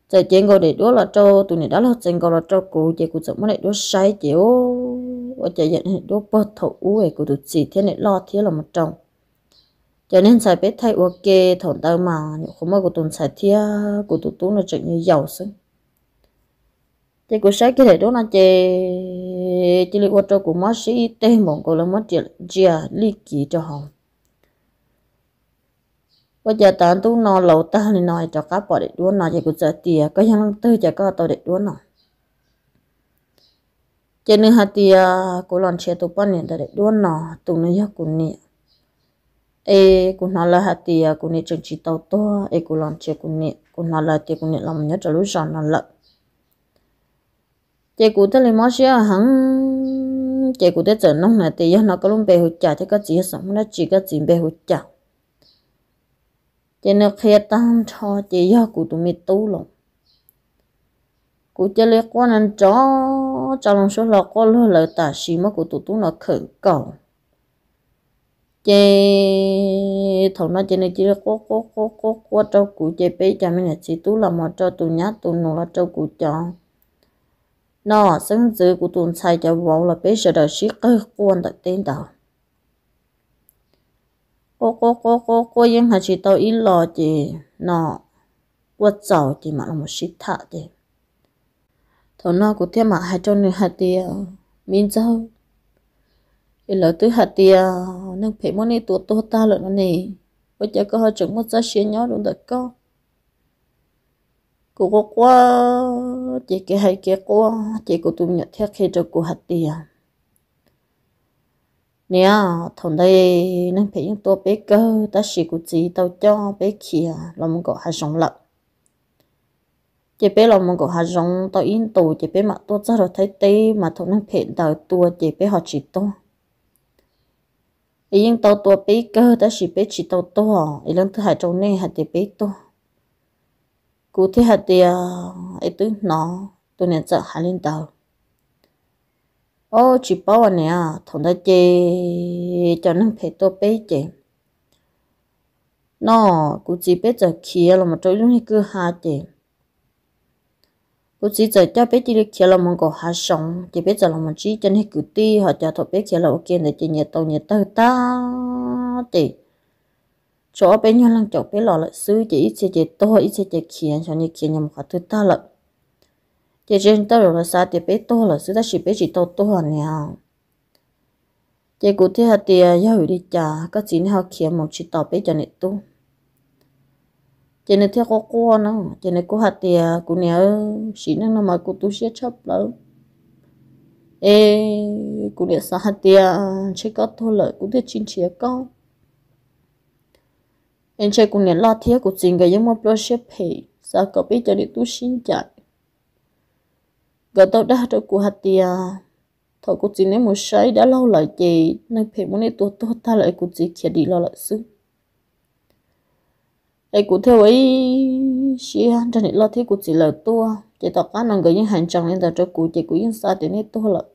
Txawm cev nkaus daim duab los rau tus niam dab laug, txawm nkaus los rau kuv ces kuv txawm muab daim duab saib ces ua cas yog daim duab puag thaum ub es kuv tus txiv thiab niam loj thiab los mus rau cov niag ntxhais peb thaij ua ke thaum ntawd mas nyuam qhuav muaj kuv tus ntxhais thiab kuv tus tub no tseem yau yau xwb. Ces kuv saib kiag daim duab no ces cia li ua rau kuv mob siab ib teg npaum nkaus lawv muab riam ntsia lij kiv rau hauv. Ua cas tav ntuj no laus tag li no rov qab pom daim duab no ces kuv txawm tias, koj yog leej twg cas koj tau daim duab no? Ces nws hais tias, kuv los nrhiav tus poj niam ntawm daim duab no, tus nws yog kuv niam. Es kuv hnov lawv hais tias kuv niam tseem tsis tau tuag es kuv los nrhiav kuv niam, kuv hnov lawv tias kuv niam los mus nyob rau lub zos no lawm. Ces kuv thiaj li mob siab heev, ces kuv thiaj txawm noog nws tias, yog no koj lub npe hu cas thiab koj txiv yog xeem Hmoob dab tsi, koj txiv npe hu cas? Ces nws qhia tag nrho ces yog kuv tus me tub los. Kuv cia li quaj nrov nrov tsa loo suab hlo quaj luag lawv tam sim muab kuv tus tub no khawm nkaus. Ces thaum no ces nws cia li quaj quaj quaj quaj quaj rau kuv ces peb cov me niam txiv tub los mus rau tus nyab tus nus los rau kuv cov no xeeb ntxwv kuv tus ntxhais cov vauv los peb sawv daws sib qawg quaj ntawm teb ntawd. Quaj quaj quaj quaj quaj yeej hais tsis tau ib los ces no quaj txaus ces mam los sib tham ces thaum no kuv thiaj mam hais rau nws hais tias, me ntxawg, es lawv twb hais tias neeg phem muab nej tua tuag tag lawm no ne, ua cas koj ho tseem muaj txoj sia nyob rau ntawm koj? Kuv quaj quaj ces kev hais kev quaj ces kuv tus me nyuam thiaj qhia rau kuv hais tias, niam, thaum ntawd neeg phem yeej tua peb kawg tab sis kuv txiv tau coj peb khiav los mus nkaum hav zoov lawm. Ces peb los mus nkaum hav zoov tau ib ntus ces peb mam tuaj txog rau Thaib teb mas thaum neeg phem ntawd tua ces peb ho tsis tuag. Es yeej tau tua peb kawg tab sis peb tsis tau tuag, es leej twg hais rau nej hais tias peb tuag? Kuv thiaj hais tias, es twb hnov tus niam txawm hais li ntawd. Ob, tsis paub niam, thaum ntawd ces cov neeg phem tuaj peb ces, no, kuv txiv peb txawm khiav los rau ib lub niag kwj ha ces kuv txiv txawm coj peb cia li khiav los mus nkaum hav zoov ces peb txawm los mus ntsib cov niag kwv tij ho cov thaum peb khiav los ua ke ntawd ces nyias tau nyias tawg tag ces tshuav ob peb nyuag leej caum peb los lawm xwb ces ib txhia ces tuag ib txhia ces khiav, xyov nyias khiav nyias mus qhov twg tag lawm. Ces tsis tau lawv xav tias peb tuag lawm xwb tab sis peb tsis tau tuag niam. Ces kuv thiaj hais tias yog vim li cas koj txiv nej ho khiav mus tsis tos peb cov niam tub? Ces nws thiaj quaj quaj no ces nws kuj hais tias kuv niam, sim neej no mas kuv tu siab tshaj plaws es kuv niam xav hais tias ntshe koj tuag lawm kuv thiaj tsis nrhiav koj. Es ntshe kuv niam loj thiab kuv txiv nkawd yeej muaj pluaj siab phem xav kom peb cov niam tub sib ncaim. Nkawd tau dag rau kuv hais tias thaum kuv txiv neb mus saib dab laug lawm ces neeg phem muab neb tua tuag tag lawm es kuv txiv khiav dim los lawm xwb. Es kuv thiaj ua ib siab nrog niam loj thiab kuv txiv lawv tuaj ces tom qab no nkawd yeej hais ntsees li ntawd rau kuv ces kuv yeej xav tias neb tuag lawm.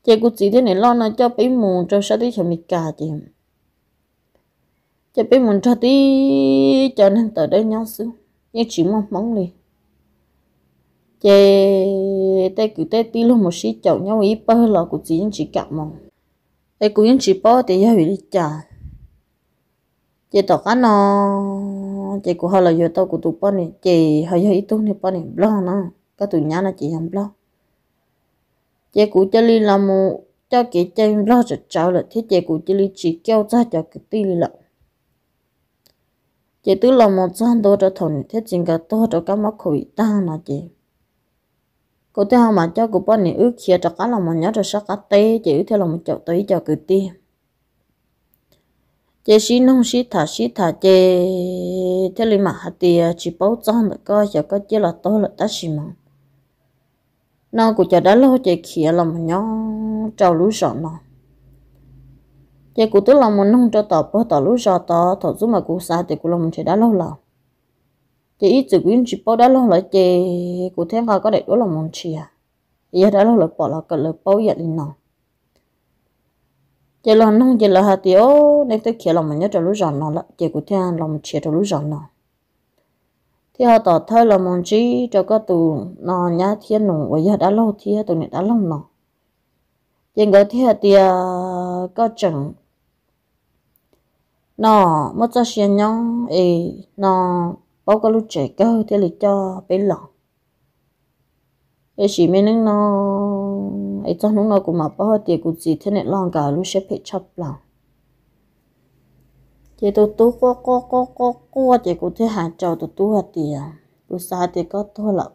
Ces kuv txiv thiab niam loj no coj peb mus rau sab teb chaws Amelikas ces coj peb mus nrog tib cov neeg tawv dawb nyob xwb, yeej tsis muaj Hmoob li. Ces tej kwv tej tij luag mus sib caum nyob ua ib pawg los kuv txiv yeej tsis kam mus. Es kuv yeej tsis paub tias yog vim li cas. Ces tom qab no ces kuv ho los yuav tau kuv tus poj niam ces ho yog ib tug niag poj niam Nplog no, koj tus nyab no ces yog Nplog. Ces kuv cia li los mus coj kev cai Nplog tsawv tsawv lawm thiab ces kuv cia li tsis cauj txog cov kwv tij li lawm. Ces twb los mus txog ntua rau thaum niam thiab txiv nkawd tuag rau kab mob covid tag no ces kuv thiaj ho mam coj kuv poj niam wb khiav rov qab los mus nyob rau sab qab teb ces wb thiaj los mus caum tau ib co kwv tij. Ces sib noog sib tham sib tham ces thiaj li mam hais tias tsis paub txog ntawm koj, xyov koj ciaj los tuag lawm tab sis mas no kuv cov dab laug ces khiav los mus nyob rau lub zos no. Ces kuv twb los mus noog rau tom puag tom lub zos tod, thaum xub mas kuv xav tias kuv los mus nrhiav dab laug los. Ces ib txwm kuv yeej tsis paub dab laug lawm ces kuv thiaj nqa koj daim duab los mus nrhiav, yog dab laug lawv pom los kom lawv paub yam li no. Ces los noog ces lawv hais tias, o, nej twb khiav los mus nyob rau lub zos no lawm ces kuv thiaj los mus nrhiav rau lub zos no. Thiaj ho tom thawj los mus ntsib rau koj tus no nyab thiab nus uas yog dab laug thiab tus niam dab laug no. Ces nkawd thiaj hais tias koj tseem no muaj txoj sia nyob es no paub koj lub tsev kawg thiaj li coj peb los. Es sim me neej no es txog hnub no kuv mam paub hais tias kuv txiv thiab niam loj nkawd lub siab phem tshaj plaws. Ces tus tub quaj quaj quaj quaj quaj ces kuv thiaj hais rau tus tub hais tias kuv xav hais tias koj tuag lawm,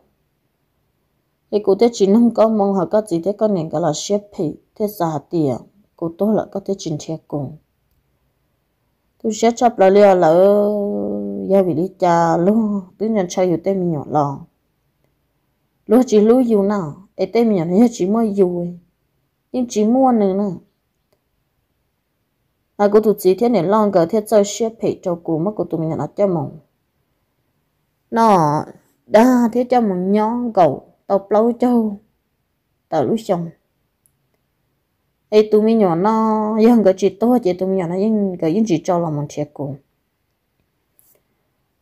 es kuv thiaj tsis noog koj moo, ho koj txiv thiab koj niam nkawd los siab phem thiaj xav hais tias kuv tuag lawm koj thiaj tsis nrhiav kuv. Tu siab tshaj plaws li os lawm, yog vim li cas luag twb ntshaw yus tej me nyuam los luag tsis hlub yus na, es tej me nyuam no yog tsis muaj yus yeej tsis muaj nws na. Mas kuv tus txiv thiab niam loj nkawd thiaj txawj siab phem rau kuv, muab kuv tus me nyuam no coj mus no dag thiab coj mus nyob nkaum tau plaub caug tawm lub xyoo. Es tus me nyuam no yog nkawd tsis tuag ces tus me nyuam no nkawd yeej tsis tso los mus nrhiav kuv.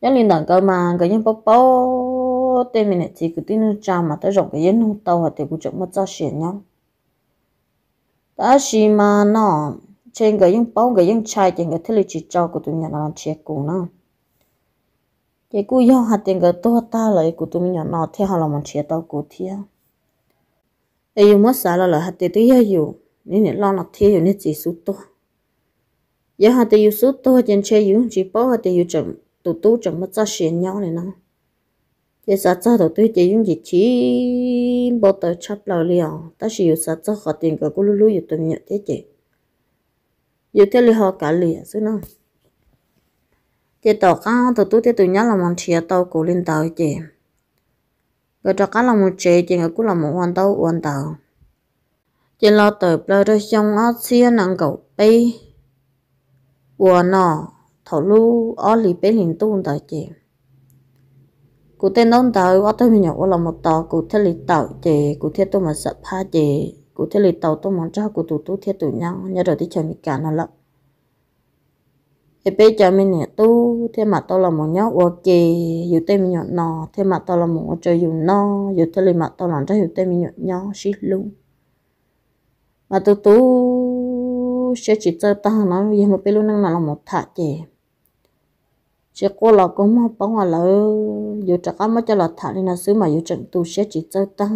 Nyob li ntawm nkawd mas nkawd yeej paub paub tej me niam txiv kwv tij neej tsa mas tej zaum nkawd yeej nug tau hais tias kuv tseem muaj txoj sia nyob. Tab sis mas no ntshe nkawd yeej paub nkawd yeej ntshai ces nkawd thiaj li tsis tso kuv tus me nyuam no los nrhiav kuv na. Ces kuj yog hais tias nkawd tuag tag lawm kuv tus me nyuam no thiaj ho los mus nrhiav tau kuv thiab. Es yus muab xav los lawm hais tias twb yog yus niag niam loj no thiab yus niag txiv xub tuag. Yog hais tias yus xub tuag ces ntshe yus tsis paub hais tias yus tus tub tseem muaj txoj sia nyob li no. Ces xav txog thaum twg ces yeej chim chim npau taws tshaj plaws li os, tab sis yus xav txog qhov tias nkawd kuj hlub hlub yus tus me nyuam thiab ces yus thiaj li ho kav liam xwb na. Ces tom qab tus tub thiab tus nyab los mus nrhiav tau kuv li ntawd ces nkawd rov qab los mus tsev ces nkawd kuj los mus ua ntaub ua ntawv. Ces los tawm plaws rau xyoo ob txhiab nees nkaum peb uas no thaum lub ob hlis peb hlis ntuj ntawd ces kuv tej ntaub ntawv ob tug me nyuam ua los mus tos kuv thiaj li tawm ces kuv thiaj tuaj mus xam phab ces kuv thiaj li tau tuaj mus nrog kuv tus tub thiab tus nyab nyob rau teb chaws Amelikas no lawm. Es peb cov me niam tub thiaj mam tau los mus nyob ua ke, yus tej me nyuam no thiaj mam tau los mus ua rau yus noj, yus thiaj li mam tau los nrog yus tej me nyuam nyob sib hlub. Mas tus tu siab tsis txawj tag no yog muab peb lub neej no los mus tham ces tsis quaj los kua muag poob a lawm, yus rov qab muab coj los tham li no xwb mas yus tseem tu siab tsis txawj tag.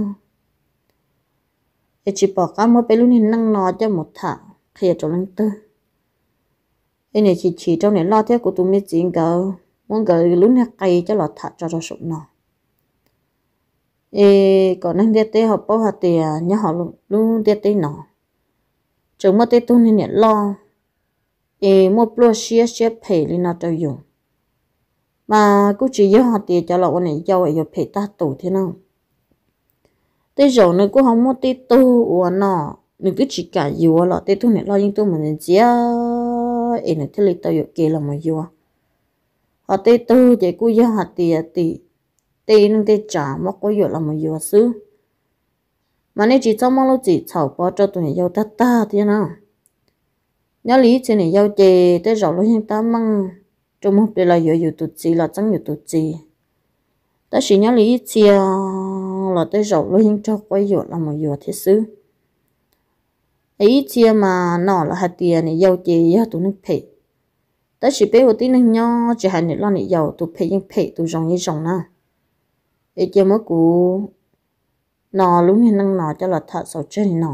Es tsis pom qab muab peb lub niag neej no coj mus tham qhia rau leej twg. Es niam chim chim rau niam loj thiab kuv tus me txiv nkawd muab nkawd lub niag qe coj los tham tso rau saum no, es kom neeg ntiaj teb ho paub hais tias nyob hauv lub ntiaj teb no tseem muaj tej tug niag niam loj es muaj pluaj siab siab phem li no rau yus. Mas kuj tsis yog hais tias cov los ua niam yau es yuav phem tag tus thiab no. Tej zaum nws kuj ho muaj tej tug uas no nws twb tsis kam yuav los tej tug niam loj yeej tuaj mus ntxias ntxias es nws thiaj li tau yuam kev los mus yuav. Ho tej tug ces kuj yog hais tias tim tej neej tej tsav muab quab yuam los mus yuav xwb. Mas nej tsis txhob muab lub txim txhaum pov rau tus niam yau tag tag thiab na. Nyob li ib txhia niam yau ces tej zaum luag yeej tab meeg rau muag plis los yuav yus tus txiv los txeeb yus tus txiv, tab sis nyob li ib txhia los tej zaum luag yeej raug quab yuam los mus yuav thiab xwb. Es ib txhia mas nom lawv hais tias niam yau ces yog tus neeg phem, tab sis peb ua tib neeg nyob tsis hais niam loj niam yau tus phem yeej phem tus zoo yeej zoo na. Es cia muab kuv no lub niag neej no coj los tham xaus tseg li no.